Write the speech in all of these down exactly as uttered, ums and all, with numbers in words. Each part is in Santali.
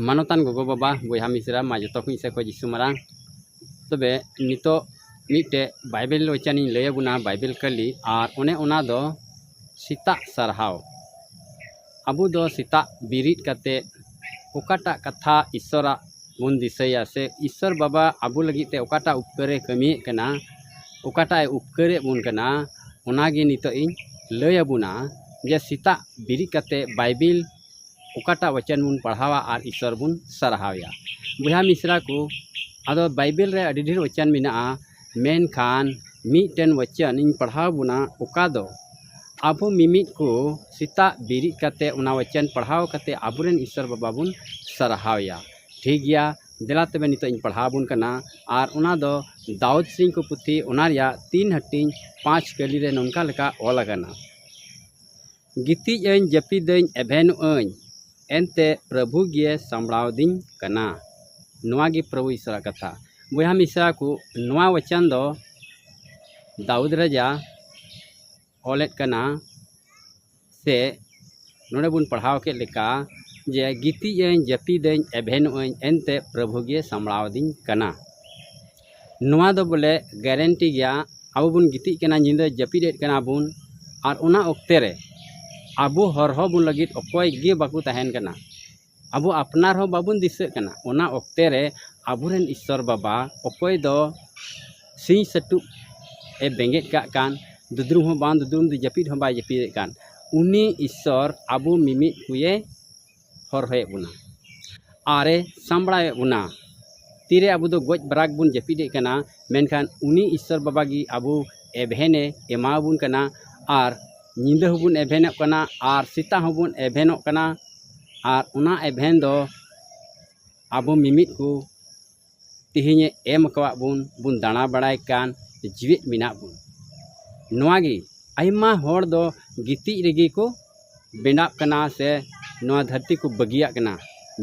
ᱢᱟᱱᱚᱛᱟᱱ ᱜᱚᱜᱚ ᱵᱟᱵᱟ, ᱵᱚᱭᱦᱟ ᱢᱤᱥᱨᱟ, ᱢᱟ ᱡᱚᱛᱚ ᱠᱚ ᱥᱮᱫ ᱠᱷᱚᱱ ᱡᱤᱥᱩ ᱢᱟᱨᱟᱝ᱾ ᱛᱚᱵᱮ ᱱᱤᱛᱚᱜ ᱢᱤᱫᱴᱮᱡ ᱵᱟᱭᱵᱮᱞ ᱵᱟᱪᱚᱱᱤᱧ ᱞᱟᱹᱭ ᱟᱵᱚᱱᱟ, ᱵᱟᱭᱵᱮᱞ ᱠᱟᱹᱞᱤ, ᱟᱨ ᱚᱱᱮ ᱚᱱᱟ ᱫᱚ ᱥᱮᱛᱟᱜ ᱥᱟᱨᱦᱟᱣ᱾ ᱟᱵᱚ ᱫᱚ ᱥᱮᱛᱟᱜ ᱵᱮᱨᱮᱫ ᱠᱟᱛᱮ ᱚᱠᱟᱴᱟᱜ ᱠᱟᱛᱷᱟ ᱤᱥᱥᱚᱨᱟᱜ ᱵᱚᱱ ᱫᱤᱥᱟᱹᱭᱟ, ᱥᱮ ᱤᱥᱥᱚᱨ ᱵᱟᱵᱟ ᱟᱵᱚ ᱞᱟᱹᱜᱤᱫ ᱛᱮ ᱚᱠᱟᱴᱟᱜ ᱩᱯᱠᱟᱹᱨᱮ ᱠᱟᱹᱢᱤᱭᱮᱫ ᱠᱟᱱᱟ, ᱚᱠᱟᱴᱟᱜ ᱮ ᱩᱯᱠᱟᱹᱨᱮᱫ ᱵᱚᱱ ᱠᱟᱱᱟ, ᱚᱱᱟᱜᱮ ᱱᱤᱛᱚᱜ ᱤᱧ ᱞᱟᱹᱭ ᱟᱵᱚᱱᱟ ᱡᱮ ᱥᱮᱛᱟᱜ ᱵᱮᱨᱮᱫ ᱠᱟᱛᱮ ᱵᱟᱭᱵᱮᱞ ᱚᱠᱟᱴᱟᱜ ᱵᱟᱪᱚᱱ ᱵᱚᱱ ᱯᱟᱲᱦᱟᱣᱟ ᱟᱨ ᱤᱥᱥᱚᱨ ᱵᱚᱱ ᱥᱟᱨᱦᱟᱣᱮᱭᱟ᱾ ᱵᱚᱭᱦᱟ ᱢᱤᱥᱨᱟ ᱠᱚ, ᱟᱫᱚ ᱵᱟᱭᱵᱮᱞ ᱨᱮ ᱟᱹᱰᱤ ᱰᱷᱮᱨ ᱵᱟᱪᱚᱱ ᱢᱮᱱᱟᱜᱼᱟ, ᱢᱮᱱᱠᱷᱟᱱ ᱢᱤᱫᱴᱮᱱ ᱵᱟᱪᱚᱱ ᱤᱧ ᱯᱟᱲᱦᱟᱣ ᱵᱚᱱᱟ, ᱚᱠᱟ ᱫᱚ ᱟᱵᱚ ᱢᱤᱢᱤᱫ ᱠᱚ ᱥᱮᱛᱟᱜ ᱵᱮᱨᱮᱫ ᱠᱟᱛᱮ ᱚᱱᱟ ᱵᱟᱪᱚᱱ ᱯᱟᱲᱦᱟᱣ ᱠᱟᱛᱮ ᱟᱵᱚᱨᱮᱱ ᱤᱥᱥᱚᱨ ᱵᱟᱵᱟ ᱵᱚᱱ ᱥᱟᱨᱦᱟᱣᱮᱭᱟ᱾ ᱴᱷᱤᱠ ᱜᱮᱭᱟ, ᱫᱮᱞᱟ ᱛᱚᱵᱮ ᱱᱤᱛᱚᱜ ᱤᱧ ᱯᱟᱲᱦᱟᱣ ᱟᱵᱚᱱ ᱠᱟᱱᱟ, ᱟᱨ ᱚᱱᱟ ᱫᱚ ᱫᱟᱣᱩᱫ ᱥᱮᱨᱮᱧ ᱠᱚ ᱯᱩᱛᱷᱤ, ᱚᱱᱟ ᱨᱮᱭᱟᱜ ᱛᱤᱱ ᱦᱟᱹᱴᱤᱧ ᱯᱟᱸᱪ ᱠᱟᱹᱞᱤ ᱨᱮ ᱱᱚᱝᱠᱟ ᱞᱮᱠᱟ ᱚᱞ ᱟᱠᱟᱱᱟ, ᱜᱤᱛᱤᱡ ᱟᱹᱧ, ᱡᱟᱹᱯᱤᱫᱟᱹᱧ, ᱮᱵᱷᱮᱱᱚᱜ ᱟᱹᱧ, ᱮᱱᱛᱮ ᱯᱨᱚᱵᱷᱩ ᱜᱮ ᱥᱟᱢᱵᱲᱟᱣ ᱫᱤᱧ ᱠᱟᱱᱟ᱾ ᱱᱚᱣᱟ ᱜᱮ ᱯᱨᱚᱵᱷᱩ ᱤᱥᱚᱨᱟᱜ ᱠᱟᱛᱷᱟ᱾ ᱵᱚᱭᱦᱟ ᱢᱤᱥᱨᱟ ᱠᱚ, ᱱᱚᱣᱟ ᱵᱟᱪᱚᱱ ᱫᱚ ᱫᱟᱣᱩᱫ ᱨᱟᱡᱟ ᱚᱞᱮᱫ ᱠᱟᱱᱟ, ᱥᱮ ᱱᱚᱰᱮ ᱵᱚᱱ ᱯᱟᱲᱦᱟᱣ ᱠᱮᱫ ᱞᱮᱠᱟ ᱡᱮ, ᱜᱤᱛᱤᱡ ᱟᱹᱧ, ᱡᱟᱹᱯᱤᱫᱟᱹᱧ, ᱮᱵᱷᱮᱱᱚᱜ ᱟᱹᱧ, ᱮᱱᱛᱮ ᱯᱨᱚᱵᱷᱩ ᱜᱮ ᱥᱟᱢᱵᱲᱟᱣ ᱫᱤᱧ ᱠᱟᱱᱟ᱾ ᱱᱚᱣᱟ ᱫᱚ ᱵᱚᱞᱮ ᱜᱮᱨᱮᱱᱴᱤ ᱜᱮᱭᱟ᱾ ᱟᱵᱚ ᱵᱚᱱ ᱜᱤᱛᱤᱡ ᱠᱟᱱᱟ, ᱧᱤᱫᱟᱹ ᱡᱟᱹᱯᱤᱫᱮᱫ ᱠᱟᱱᱟ ᱵᱚᱱ, ᱟᱨ ᱚᱱᱟ ᱚᱠᱛᱮ ᱨᱮ ᱟᱵᱚ ᱦᱚᱨᱦᱚ ᱵᱚᱱ ᱞᱟᱹᱜᱤᱫ ᱚᱠᱚᱭ ᱜᱮ ᱵᱟᱠᱚ ᱛᱟᱦᱮᱱ ᱠᱟᱱᱟ᱾ ᱟᱵᱚ ᱟᱯᱱᱟᱨ ᱦᱚᱸ ᱵᱟᱵᱚᱱ ᱫᱤᱥᱟᱹᱜ ᱠᱟᱱᱟ᱾ ᱚᱱᱟ ᱚᱠᱛᱮ ᱨᱮ ᱟᱵᱚᱨᱮᱱ ᱤᱥᱥᱚᱨ ᱵᱟᱵᱟ, ᱚᱠᱚᱭ ᱫᱚ ᱥᱤᱧ ᱥᱟᱹᱴᱩᱵ ᱮ ᱵᱮᱸᱜᱮᱫ ᱠᱟᱜ ᱠᱟᱱ, ᱫᱩᱫᱽᱨᱩᱢ ᱦᱚᱸ ᱵᱟᱝ ᱫᱩᱫᱽᱨᱩᱢ, ᱡᱟᱹᱯᱤᱫ ᱦᱚᱸ ᱵᱟᱭ ᱡᱟᱹᱯᱤᱫᱮᱫ ᱠᱟᱱ, ᱩᱱᱤ ᱤᱥᱥᱚᱨ ᱟᱵᱚ ᱢᱤᱢᱤᱫ ᱠᱚᱭᱮ ᱦᱚᱨᱦᱚᱭᱮᱫ ᱵᱚᱱᱟ ᱟᱨᱮ ᱥᱟᱢᱵᱲᱟᱣᱮᱫ ᱵᱚᱱᱟ᱾ ᱛᱤᱨᱮ ᱟᱵᱚ ᱫᱚ ᱜᱚᱡ ᱵᱟᱨᱟᱠ ᱵᱚᱱ ᱡᱟᱹᱯᱤᱫᱮᱫ ᱠᱟᱱᱟ, ᱢᱮᱱᱠᱷᱟᱱ ᱩᱱᱤ ᱤᱥᱥᱚᱨ ᱵᱟᱵᱟ ᱜᱮ ᱟᱵᱚ ᱮᱵᱷᱮᱱᱮ ᱮᱢᱟᱣᱟᱵᱚᱱ ᱠᱟᱱᱟ, ᱟᱨ ᱧᱤᱫᱟᱹ ᱦᱚᱸᱵᱚᱱ ᱮᱵᱷᱮᱱᱚᱜ ᱠᱟᱱᱟ, ᱟᱨ ᱥᱮᱛᱟᱜ ᱦᱚᱸᱵᱚᱱ ᱮᱵᱷᱮᱱᱚᱜ ᱠᱟᱱᱟ, ᱟᱨ ᱚᱱᱟ ᱮᱵᱷᱮᱱ ᱫᱚ ᱟᱵᱚ ᱢᱤᱢᱤᱫ ᱠᱚ ᱛᱮᱦᱮᱧᱮ ᱮᱢ ᱟᱠᱟᱣᱟᱫ ᱵᱚᱱ, ᱵᱚᱱ ᱫᱟᱬᱟ ᱵᱟᱲᱟᱭ ᱠᱟᱱ, ᱡᱤᱣᱮᱫ ᱢᱮᱱᱟᱜ ᱵᱚᱱ᱾ ᱱᱚᱣᱟ ᱜᱮ ᱟᱭᱢᱟ ᱦᱚᱲ ᱫᱚ ᱜᱤᱛᱤᱡ ᱨᱮᱜᱮ ᱠᱚ ᱵᱮᱸᱰᱟᱜ ᱠᱟᱱᱟ ᱥᱮ ᱱᱚᱣᱟ ᱫᱷᱟᱹᱨᱛᱤ ᱠᱚ ᱵᱟᱹᱜᱤᱭᱟᱜ ᱠᱟᱱᱟ᱾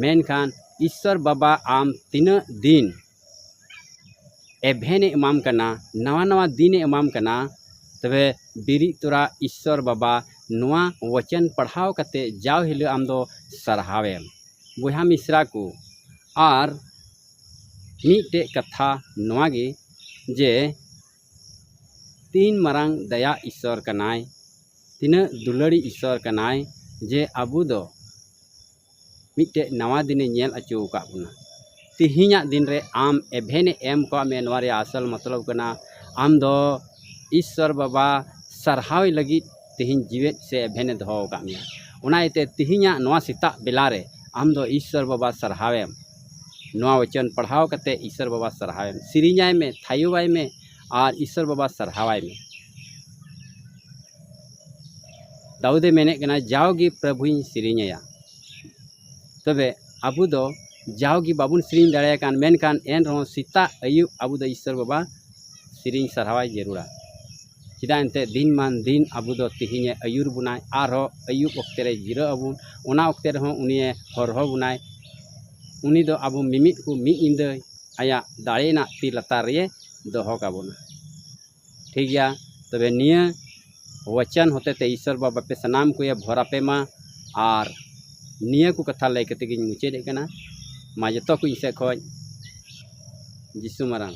ᱢᱮᱱᱠᱷᱟᱱ ᱤᱥᱥᱚᱨ ᱵᱟᱵᱟ ᱟᱢ ᱛᱤᱱᱟᱹᱜ ᱫᱤᱱ ᱮᱵᱷᱮᱱᱮ ᱮᱢᱟᱢ ᱠᱟᱱᱟ, ᱱᱟᱣᱟ ᱱᱟᱣᱟ ᱫᱤᱱᱮ ᱮᱢᱟᱢ ᱠᱟᱱᱟ, ᱛᱚᱵᱮ ᱵᱮᱨᱮᱫ ᱛᱚᱨᱟ ᱤᱥᱥᱚᱨ ᱵᱟᱵᱟ ᱱᱚᱣᱟ ᱣᱚᱪᱚᱱ ᱯᱟᱲᱦᱟᱣ ᱠᱟᱛᱮ ᱡᱟᱣ ᱦᱤᱞᱳᱜ ᱟᱢ ᱫᱚ ᱥᱟᱨᱦᱟᱣᱮᱢ᱾ ᱵᱚᱭᱦᱟ ᱢᱤᱥᱨᱟ ᱠᱚ, ᱟᱨ ᱢᱤᱫᱴᱮᱡ ᱠᱟᱛᱷᱟ ᱱᱚᱣᱟ ᱜᱮ ᱡᱮ ᱛᱤᱱ ᱢᱟᱨᱟᱝ ᱫᱟᱭᱟ ᱤᱥᱥᱚᱨ ᱠᱟᱱᱟᱭ, ᱛᱤᱱᱟᱹᱜ ᱫᱩᱞᱟᱹᱲᱤ ᱤᱥᱥᱚᱨ ᱠᱟᱱᱟᱭ ᱡᱮ ᱟᱵᱚ ᱫᱚ ᱢᱤᱫᱴᱮᱡ ᱱᱟᱣᱟ ᱫᱤᱱᱮ ᱧᱮᱞ ᱦᱚᱪᱚ ᱟᱠᱟᱫ ᱵᱚᱱᱟ᱾ ᱛᱮᱦᱮᱧᱟᱜ ᱫᱤᱱ ᱨᱮ ᱟᱢ ᱮᱵᱷᱮᱱᱮ ᱮᱢ ᱟᱠᱟᱫ ᱢᱮᱭᱟ, ᱱᱚᱣᱟ ᱨᱮᱭᱟᱜ ᱟᱥᱚᱞ ᱢᱚᱛᱞᱚᱵ ᱠᱟᱱᱟ ᱟᱢ ᱫᱚ ᱤᱥᱥᱚᱨ ᱵᱟᱵᱟ ᱥᱟᱨᱦᱟᱣ ᱞᱟᱹᱜᱤᱫ ᱛᱮᱦᱮᱧ ᱡᱤᱣᱮᱫ ᱥᱮ ᱮᱵᱷᱮᱱᱮ ᱫᱚᱦᱚ ᱟᱠᱟᱫ ᱢᱮᱭᱟ᱾ ᱚᱱᱟ ᱤᱭᱟᱹᱛᱮ ᱛᱮᱦᱮᱧᱟᱜ ᱱᱚᱣᱟ ᱥᱮᱛᱟᱜ ᱵᱮᱞᱟ ᱨᱮ ᱟᱢ ᱫᱚ ᱤᱥᱥᱚᱨ ᱵᱟᱵᱟ ᱥᱟᱨᱦᱟᱣᱮᱢ, ᱱᱚᱣᱟ ᱣᱚᱪᱚᱱ ᱯᱟᱲᱦᱟᱣ ᱠᱟᱛᱮ ᱤᱥᱥᱚᱨ ᱵᱟᱵᱟ ᱥᱟᱨᱦᱟᱣᱮᱢ, ᱥᱮᱨᱮᱧᱟᱭ ᱢᱮ, ᱛᱷᱟᱭᱚᱣᱟᱭ ᱢᱮ ᱟᱨ ᱤᱥᱥᱚᱨ ᱵᱟᱵᱟ ᱥᱟᱨᱦᱟᱣᱟᱭ ᱢᱮ᱾ ᱫᱟᱣᱩᱫᱮ ᱢᱮᱱᱮᱫ ᱠᱟᱱᱟ, ᱡᱟᱣᱜᱮ ᱯᱨᱚᱵᱷᱩᱧ ᱥᱮᱨᱮᱧᱟᱭᱟ᱾ ᱛᱚᱵᱮ ᱟᱵᱚ ᱫᱚ ᱡᱟᱣᱜᱮ ᱵᱟᱵᱚᱱ ᱥᱮᱨᱮᱧ ᱫᱟᱲᱮᱭᱟᱜ ᱠᱟᱱ, ᱢᱮᱱᱠᱷᱟᱱ ᱮᱱ ᱨᱮᱦᱚᱸ ᱥᱮᱛᱟᱜ ᱟᱹᱭᱩᱵ ᱟᱵᱚ ᱫᱚ ᱤᱥᱥᱚᱨ ᱵᱟᱵᱟ ᱥᱮᱨᱮᱧ ᱥᱟᱨᱦᱟᱣᱟᱭ ᱡᱟᱹᱨᱩᱲᱟ᱾ ᱪᱮᱫᱟᱜ ᱮᱱᱛᱮᱫ ᱫᱤᱱ ᱢᱟᱱ ᱫᱤᱱ ᱟᱵᱚ ᱫᱚ ᱛᱮᱦᱮᱧᱮ ᱟᱹᱭᱩᱨ ᱵᱚᱱᱟᱭ, ᱟᱨᱦᱚᱸ ᱟᱹᱭᱩᱵ ᱚᱠᱛᱮ ᱨᱮ ᱡᱤᱨᱟᱹᱜ ᱟᱵᱚᱱ, ᱚᱱᱟ ᱚᱠᱛᱮ ᱨᱮᱦᱚᱸ ᱩᱱᱤᱭᱮ ᱦᱚᱨᱦᱚ ᱵᱚᱱᱟᱭ᱾ ᱩᱱᱤ ᱫᱚ ᱟᱵᱚ ᱢᱤᱢᱤᱫ ᱠᱚ ᱢᱤᱫ ᱧᱤᱫᱟᱹ ᱟᱭᱟᱜ ᱫᱟᱲᱮ ᱨᱮᱱᱟᱜ ᱛᱤ ᱞᱟᱛᱟᱨ ᱨᱮ ᱫᱚᱦᱚ ᱠᱟᱵᱚᱱᱟ᱾ ᱴᱷᱤᱠ ᱜᱮᱭᱟ, ᱛᱚᱵᱮ ᱱᱤᱭᱟᱹ ᱣᱟᱪᱚᱱ ᱦᱚᱛᱮᱛᱮ ᱤᱥᱥᱚᱨ ᱵᱟᱵᱟ ᱯᱮ ᱥᱟᱱᱟᱢ ᱠᱚᱭᱮ ᱵᱷᱚᱨ ᱟᱯᱮ ᱢᱟ᱾ ᱟᱨ ᱱᱤᱭᱟᱹ ᱠᱚ ᱠᱟᱛᱷᱟ ᱞᱟᱹᱭ ᱠᱟᱛᱮ ᱜᱤᱧ ᱢᱩᱪᱟᱹᱫᱮᱫ ᱠᱟᱱᱟ᱾ ᱢᱟ ᱡᱚᱛᱚ ᱠᱚ ᱤᱧ ᱥᱮᱫ ᱠᱷᱚᱱ ᱡᱤᱥᱩ ᱢᱟᱨᱟᱝ